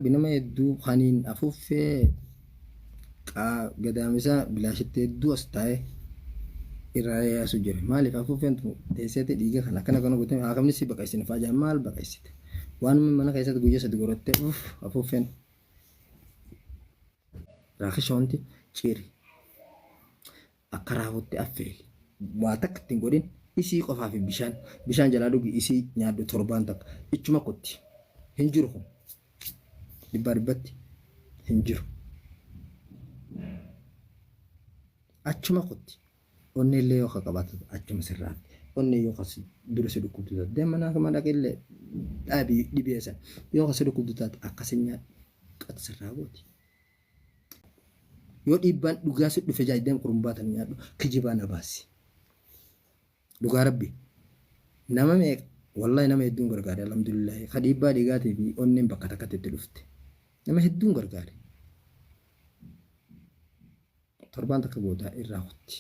Nama hedduu kaniin afuuffee gadaamisa bilaashitti hedduu as taa'ee irraa yaasu jira. Maaliif afuuffeen tun teesseeti dhiiga kana akkana kana gootee haakamni si baqaysine fa'aa jaan maal baqaysite? Waan mana keessatti guyyaa sadi godhattee uff afuuffeen raakisha wanti ciiri akka raafutti affeeli. Waa takka ittiin godhin isii qofaa fi bishaan bishaan jalaa dhugi isii nyaadhu torbaan takka ichuma kutti hin jiru kun dhibbaa dhibbatti hin jiru. Achuma kutti onnee illee yoo ka qabaatu achuma sirraatti onnee yoo ka dura si dhukkubdu taate deema naa kama dhaqillee dhaabii dhibee san yoo ka si dhukkubdu taate akkasi nyaadhu qat sirraa gooti. Yoo dhiibbaan dhugaa si dhufe jaaj deem kurumbaa tan nyaadhu kijibaa na baasi. Dhugaa rabbi nama meeqa wallahi nama hedduun gargaare alhamdulillahi ka dhiibbaa dhiigaatii fi onneen bakka takkatti itti dhufte nama hedduun gargaare. Torbaan takka gootaa irraa kutti.